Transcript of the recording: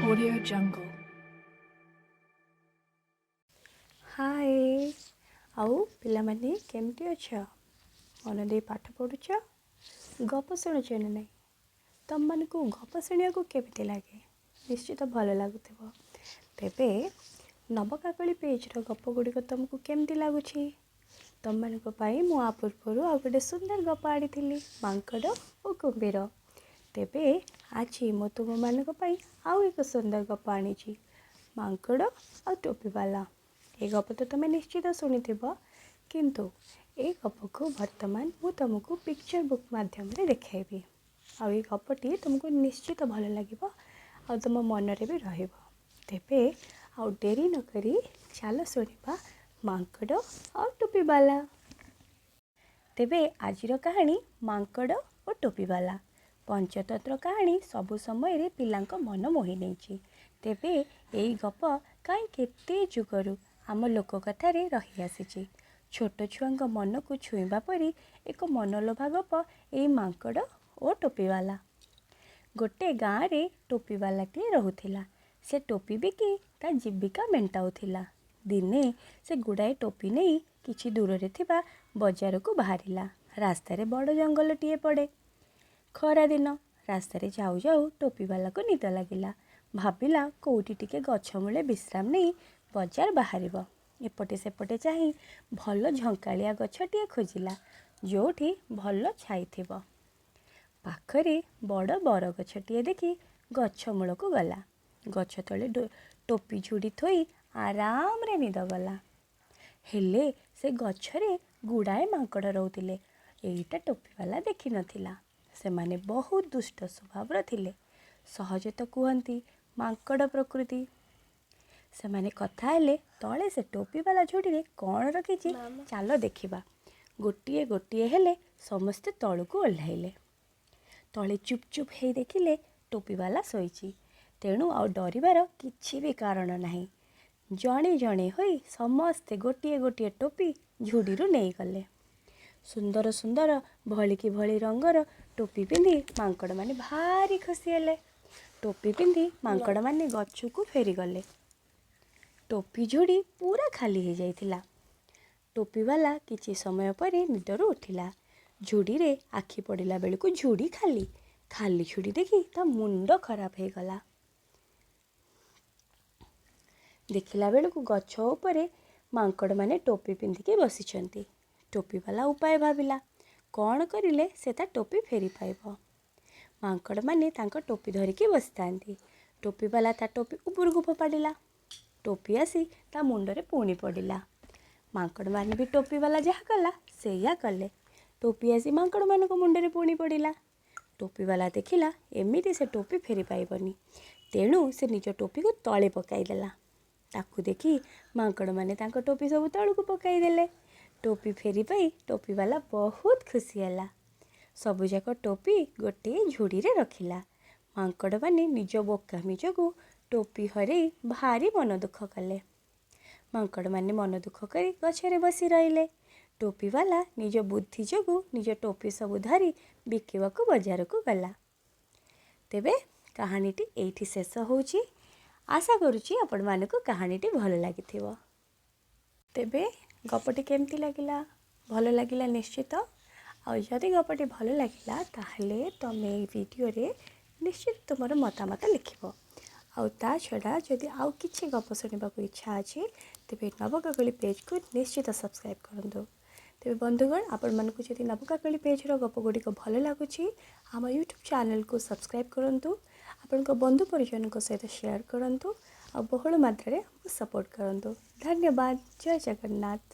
Audio Jungle. ହାଏ, ଆଉ ପିଲାମାନେ କେମିତି ଅଛ? ମନ ଦେଇ ପାଠ ପଢ଼ୁଛ? ଗପ ଶୁଣୁଛ ନା ନାହିଁ? ତମମାନଙ୍କୁ ଗପ ଶୁଣିବାକୁ କେମିତି ଲାଗେ? ନିଶ୍ଚିତ ଭଲ ଲାଗୁଥିବ। ତେବେ ନବକାକଳି ପେଜ୍ର ଗପ ଗୁଡ଼ିକ ତୁମକୁ କେମିତି ଲାଗୁଛି? ତମମାନଙ୍କ ପାଇଁ ମୁଁ ଆ ପୂର୍ବରୁ ଆଉ ଗୋଟେ ସୁନ୍ଦର ଗପ ଆଣିଥିଲି, ମାଙ୍କଡ଼ ଓ କୁମ୍ଭୀର। ତେବେ ଆଜି ମୁଁ ତୁମମାନଙ୍କ ପାଇଁ ଆଉ ଏକ ସୁନ୍ଦର ଗପ ଆଣିଛି, ମାଙ୍କଡ଼ ଆଉ ଟୋପିବାଲା। ଏ ଗପ ତ ତୁମେ ନିଶ୍ଚିତ ଶୁଣିଥିବ, କିନ୍ତୁ ଏ ଗପକୁ ବର୍ତ୍ତମାନ ମୁଁ ତୁମକୁ ପିକ୍ଚର ବୁକ୍ ମାଧ୍ୟମରେ ଦେଖାଇବି। ଆଉ ଏ ଗପଟି ତୁମକୁ ନିଶ୍ଚିତ ଭଲ ଲାଗିବ ଆଉ ତୁମ ମନରେ ବି ରହିବ। ତେବେ ଆଉ ଡେରି ନକରି ଚାଲ ଶୁଣିବା ମାଙ୍କଡ଼ ଆଉ ଟୋପିବାଲା। ତେବେ ଆଜିର କାହାଣୀ ମାଙ୍କଡ଼ ଓ ଟୋପିବାଲା। ପଞ୍ଚତନ୍ତ୍ର କାହାଣୀ ସବୁ ସମୟରେ ପିଲାଙ୍କ ମନ ମୋହି ନେଇଛି। ତେବେ ଏଇ ଗପ କାହିଁ କେତେ ଯୁଗରୁ ଆମ ଲୋକକଥାରେ ରହିଆସିଛି। ଛୋଟ ଛୁଆଙ୍କ ମନକୁ ଛୁଇଁବା ପରି ଏକ ମନଲୋଭା ଗପ ଏଇ ମାଙ୍କଡ଼ ଓ ଟୋପିବାଲା। ଗୋଟେ ଗାଁରେ ଟୋପିବାଲାଟିଏ ରହୁଥିଲା। ସେ ଟୋପି ବିକି ତା ଜୀବିକା ମେଣ୍ଟାଉଥିଲା। ଦିନେ ସେ ଗୁଡ଼ାଏ ଟୋପି ନେଇ କିଛି ଦୂରରେ ଥିବା ବଜାରକୁ ବାହାରିଲା। ରାସ୍ତାରେ ବଡ଼ ଜଙ୍ଗଲଟିଏ ପଡ଼େ। ଖରାଦିନ। ରାସ୍ତାରେ ଯାଉ ଯାଉ ଟୋପିବାଲାକୁ ନିଦ ଲାଗିଲା। ଭାବିଲା କେଉଁଠି ଟିକେ ଗଛ ମୂଳେ ବିଶ୍ରାମ ନେଇ ବଜାର ବାହାରିବ। ଏପଟେ ସେପଟେ ଚାହିଁ ଭଲ ଝଙ୍କାଳିଆ ଗଛଟିଏ ଖୋଜିଲା, ଯେଉଁଠି ଭଲ ଛାଇ ଥିବ। ପାଖରେ ବଡ଼ ବରଗଛଟିଏ ଦେଖି ଗଛ ମୂଳକୁ ଗଲା। ଗଛ ତଳେ ଟୋପି ଝୁଡ଼ି ଥୋଇ ଆରାମରେ ନିଦ ଗଲା। ହେଲେ ସେ ଗଛରେ ଗୁଡ଼ାଏ ମାଙ୍କଡ଼ ରହୁଥିଲେ। ଏଇଟା ଟୋପିବାଲା ଦେଖିନଥିଲା। ସେମାନେ ବହୁତ ଦୁଷ୍ଟ ସ୍ୱଭାବର ଥିଲେ। ସହଜେ ତ କୁହନ୍ତି ମାଙ୍କଡ଼ ପ୍ରକୃତି। ସେମାନେ କଥା ହେଲେ ତଳେ ସେ ଟୋପିବାଲା ଝୁଡ଼ିରେ କ'ଣ ରଖିଛି, ଚାଲ ଦେଖିବା। ଗୋଟିଏ ଗୋଟିଏ ହେଲେ ସମସ୍ତେ ତଳକୁ ଓହ୍ଲାଇଲେ। ତଳେ ଚୁପ୍ ଚୁପ୍ ହେଇ ଦେଖିଲେ ଟୋପିବାଲା ଶୋଇଛି, ତେଣୁ ଆଉ ଡରିବାର କିଛି ବି କାରଣ ନାହିଁ। ଜଣେ ଜଣେ ହୋଇ ସମସ୍ତେ ଗୋଟିଏ ଗୋଟିଏ ଟୋପି ଝୁଡ଼ିରୁ ନେଇଗଲେ। ସୁନ୍ଦର ସୁନ୍ଦର ଭଳିକି ଭଳି ରଙ୍ଗର ଟୋପି ପିନ୍ଧି ମାଙ୍କଡ଼ମାନେ ଭାରି ଖୁସି ହେଲେ। ଟୋପି ପିନ୍ଧି ମାଙ୍କଡ଼ମାନେ ଗଛକୁ ଫେରିଗଲେ। ଟୋପି ଝୁଡ଼ି ପୁରା ଖାଲି ହେଇଯାଇଥିଲା। ଟୋପିବାଲା କିଛି ସମୟ ପରେ ନିଦରୁ ଉଠିଲା। ଝୁଡ଼ିରେ ଆଖି ପଡ଼ିଲା ବେଳକୁ ଝୁଡ଼ି ଖାଲି। ଖାଲି ଝୁଡ଼ି ଦେଖି ତା ମୁଣ୍ଡ ଖରାପ ହେଇଗଲା। ଦେଖିଲା ବେଳକୁ ଗଛ ଉପରେ ମାଙ୍କଡ଼ମାନେ ଟୋପି ପିନ୍ଧିକି ବସିଛନ୍ତି। ଟୋପିବାଲା ଉପାୟ ଭାବିଲା, କ'ଣ କରିଲେ ସେ ତା ଟୋପି ଫେରି ପାଇବ। ମାଙ୍କଡ଼ମାନେ ତାଙ୍କ ଟୋପି ଧରିକି ବସିଥାନ୍ତି। ଟୋପିବାଲା ତା ଟୋପି ଉପରକୁ ଫୋପାଡ଼ିଲା। ଟୋପି ଆସି ତା ମୁଣ୍ଡରେ ପୁଣି ପଡ଼ିଲା। ମାଙ୍କଡ଼ମାନେ ବି ଟୋପିବାଲା ଯାହା କଲା ସେଇଆ କଲେ। ଟୋପି ଆସି ମାଙ୍କଡ଼ମାନଙ୍କ ମୁଣ୍ଡରେ ପୁଣି ପଡ଼ିଲା। ଟୋପିବାଲା ଦେଖିଲା ଏମିତି ସେ ଟୋପି ଫେରି ପାଇବନି, ତେଣୁ ସେ ନିଜ ଟୋପିକୁ ତଳେ ପକାଇଦେଲା। ତାକୁ ଦେଖି ମାଙ୍କଡ଼ମାନେ ତାଙ୍କ ଟୋପି ସବୁ ତଳକୁ ପକାଇଦେଲେ। ଟୋପି ଫେରି ପାଇ ଟୋପିବାଲା ବହୁତ ଖୁସି ହେଲା। ସବୁଯାକ ଟୋପି ଗୋଟିଏ ଝୁଡ଼ିରେ ରଖିଲା। ମାଙ୍କଡ଼ମାନେ ନିଜ ବୋକାମି ଯୋଗୁଁ ଟୋପି ହରେଇ ଭାରି ମନ ଦୁଃଖ କଲେ। ମାଙ୍କଡ଼ମାନେ ମନ ଦୁଃଖ କରି ଗଛରେ ବସି ରହିଲେ। ଟୋପିବାଲା ନିଜ ବୁଦ୍ଧି ଯୋଗୁଁ ନିଜ ଟୋପି ସବୁ ଧରି ବିକିବାକୁ ବଜାରକୁ ଗଲା। ତେବେ କାହାଣୀଟି ଏଇଠି ଶେଷ ହେଉଛି। ଆଶା କରୁଛି ଆପଣମାନଙ୍କୁ କାହାଣୀଟି ଭଲ ଲାଗିଥିବ। ତେବେ ଗପଟି କେମିତି ଲାଗିଲା? ଭଲ ଲାଗିଲା ନିଶ୍ଚିତ। ଆଉ ଯଦି ଗପଟି ଭଲ ଲାଗିଲା, ତାହେଲେ ତୁମେ ଏଇ ଭିଡ଼ିଓରେ ନିଶ୍ଚିତ ତୁମର ମତାମତ ଲେଖିବ। ଆଉ ତା ଛଡ଼ା ଯଦି ଆଉ କିଛି ଗପ ଶୁଣିବାକୁ ଇଚ୍ଛା ଅଛି, ତେବେ ନବକାକଳି ପେଜ୍କୁ ନିଶ୍ଚିତ ସବସ୍କ୍ରାଇବ୍ କରନ୍ତୁ। ତେବେ ବନ୍ଧୁଗଣ, ଆପଣମାନଙ୍କୁ ଯଦି ନବକାକଳି ପେଜ୍ର ଗପ ଗୁଡ଼ିକ ଭଲ ଲାଗୁଛି, ଆମ ୟୁଟ୍ୟୁବ୍ ଚ୍ୟାନେଲ୍କୁ ସବସ୍କ୍ରାଇବ୍ କରନ୍ତୁ, ଆପଣଙ୍କ ବନ୍ଧୁ ପରିଜନଙ୍କ ସହିତ ସେୟାର କରନ୍ତୁ ଆଉ ବହୁଳ ମାତ୍ରାରେ ଆମକୁ ସପୋର୍ଟ କରନ୍ତୁ। ଧନ୍ୟବାଦ। ଜୟ ଜଗନ୍ନାଥ।